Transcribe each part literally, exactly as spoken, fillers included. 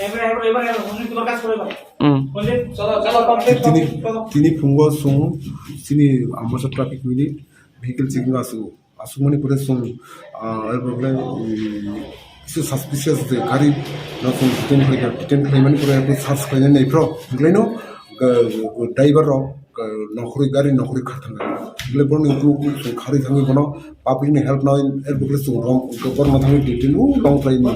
এবারে, এবারে, এবারে, এবারে, হুজুর, তোমার কাজ করো এবার। হুম। বলছে, চলো, চলো, complete, tini, complete, চলো। Tini phungo chwng chini Ambassa traffic unit vehicle checking aswk, aswkmani pore chwng, ah, abo khe, um, kisa suspicious je gari no chwng detain khlaikha, detain khlaimani pore abo search khlainani naiphro, hwnkhlaino, ah, driver rok, ah, nokhorwi gari nokhorwi kha thangkha. Hwnkhe boroni ulo ulo chwng kharwi thangwi bono public ni help nai, abo khe chwng rong, borno thangwi detain o Longtrai ni,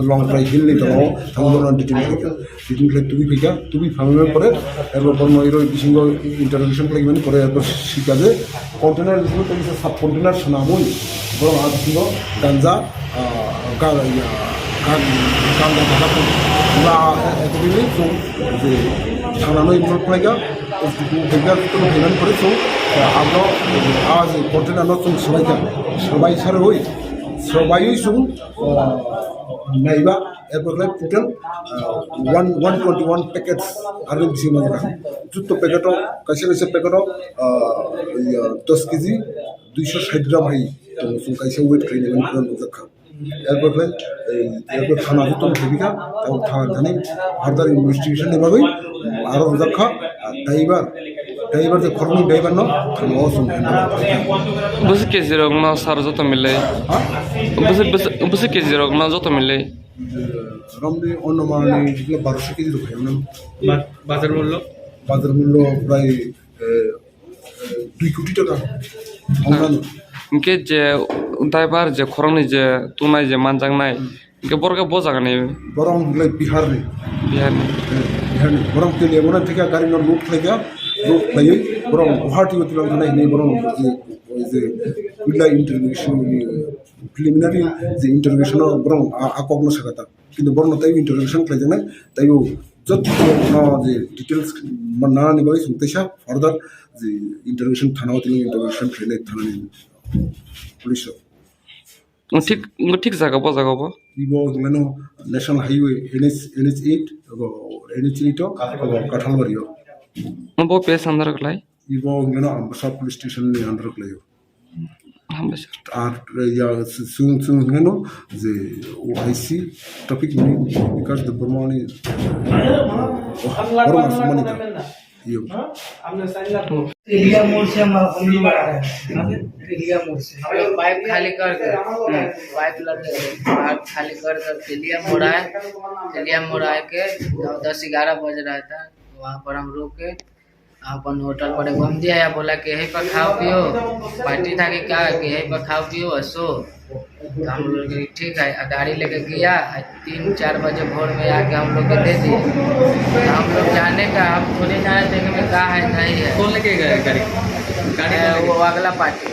Longtrai hill ni tola o thangwi bono detain khlaikha. Detain khlai tubui phaikha, tubui phaimani pore, abo borno iro bisingo interrogation khlaimani pore, abo sikha je container, sub container swnamwi borok a bisingo ganja, ah, ga-, ya, ga-, ganja baja tong. Ba, eh, accordingly, chwng je thanano involve khlaikha, S D P O khaikha, jotono khainani pore chwng, eh, abo, ah, je container no chwng swbaikha, swbai sarwi, swbaiwi chwng, ah, naiba, abo khlai total, ah, one, one twenty-one packets aroni bisingo manjakha. Joto packet o, kaisa kaisa packet o, ah, ya, dos K G, duiso sait gram hai tongo, chwng kaisa weight khlainani pore nukjakha. Erpor khe, eh, erpor thana joto thebikha, tamo thana thani further investigation ni bagwi aro rwjakha, ah, driver, driver je khoroknwi driver no thana o chwng handle khlaikha. Bwswk K G rok no sar joto milwi? Ha? Bwswk, bwswk, bwswk K G rok no joto milwi? Romni onuman ni jikla baroso K G rok khaiyano. Ba-, bazar mullo? Bazar mullo prai, eh, dui koti taka. Hwnkheno. Hwnkhe je driver je khoroknwi je tunai je manjaknai, hmm, hwnkhe borok khe bo jagani? Borok hwnkhe Biharni. Biharni. Eh, Biharni. Borok Teliamura thika gari no load khlaikha, load khlaiwi borok Guwahati o twlang thani hinwi borok je, je, je, preliminary je interrogation o borok a, a kokno sakha ta. Kintu borokno teibo interrogation khlaijaknai, teibo joto no je details nanani bagwi chwng teisa further je interrogation thana o tini interrogation khlainai thanani police rok. Thik, thik jaga bo jaga bo. Ibo hwnmano National Highway N H, N H eight, abo N H eight o, abo Kathalbari o. Bo pe sandar khlai? Ibo hwnmano Ambassa police station ni under khlaio. Hambai sir. Ar, ya, chwng, chwng hwnwi no je O I C topic ni Bikash Debbarma ni, oh, Borma Sumani ta. Yo. तेलिया मोड़ से हमारा होली वाला है। तेलिया मोड़ से। हम लोग पाइप खाली कर कर, पाइप लग गए, पाइप खाली कर कर तेलिया मोड़ आए। तेलिया मोड़ आए के दस ग्यारह बज रहा था, वहाँ पर हम रुके। अपन होटल पर एक बम दिया या बोला कि यहीं पर खाओ पियो, पार्टी था कि क्या, कि यहीं पर खाओ पियो और सो। तो हम लोग कि ठीक है, आ गाड़ी लेके गया, आ तीन चार बजे भोर में आके हम लोग को दे दिए। तो हम लोग जाने का, हम थोड़ी जाने देने में क्या है, नहीं है। कौन लेके गया गाड़ी? गाड़ी कौन ए, लेके वो गया? अगला पार्टी।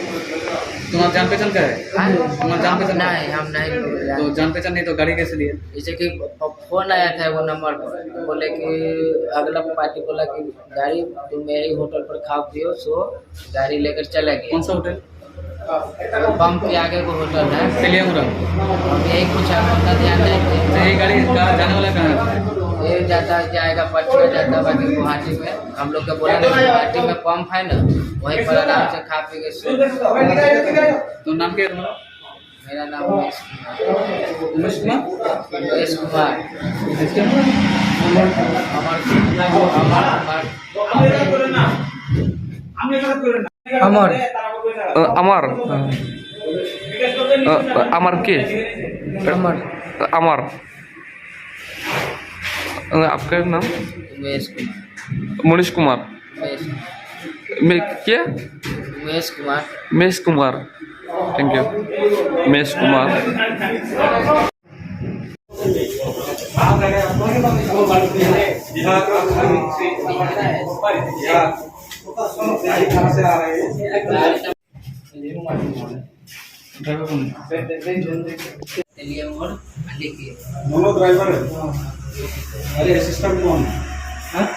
तुम्हारा जान पहचान का है? हाँ? तुम्हारा जान पहचान का है? नहीं, हम नहीं लोग जानते। तो जान पहचान नहीं तो गाड़ी कैसे दिए? जैसे कि फ-, फोन आया था वो नंबर पर, बोले कि अगला पार्टी बोला कि गाड़ी तुम यही होटल पर खाओ पियो, सो गाड़ी लेकर चले गए। कौन सा होटल? वो पंप के आगे को होटल है। तेलियामुड़ा। हम यही कुछ, हम उतना ध्यान नहीं देते। तो ये गाड़ी कहाँ जाने वाला कहाँ है? ये जाता, जाएगा पटना जाता, बाकी गुवाहाटी में। हम लोग का बोला ना, गुवाहाटी में पंप है ना, वहीं पर आराम से खा पी के सो। तो नाम क्या है तुम्हारा? मेरा नाम उमेश कुमार। उमेश कुमार? उमेश कुमार। इसके अमर, अमर, अमर कुमार। अमर। अ, अमर। हाँ। अ, अमर के? अमर। अमर। अ, आपका नाम? उमेश कुमार। मनीष कुमार। उमेश। मे-, क्या? उमेश कुमार। उमेश कुमार। Thank you। उमेश कुमार। तेलिया मोड़, अली के। दोनों ड्राइवर है। अरे, असिस्टेंट कौन है? हाँ?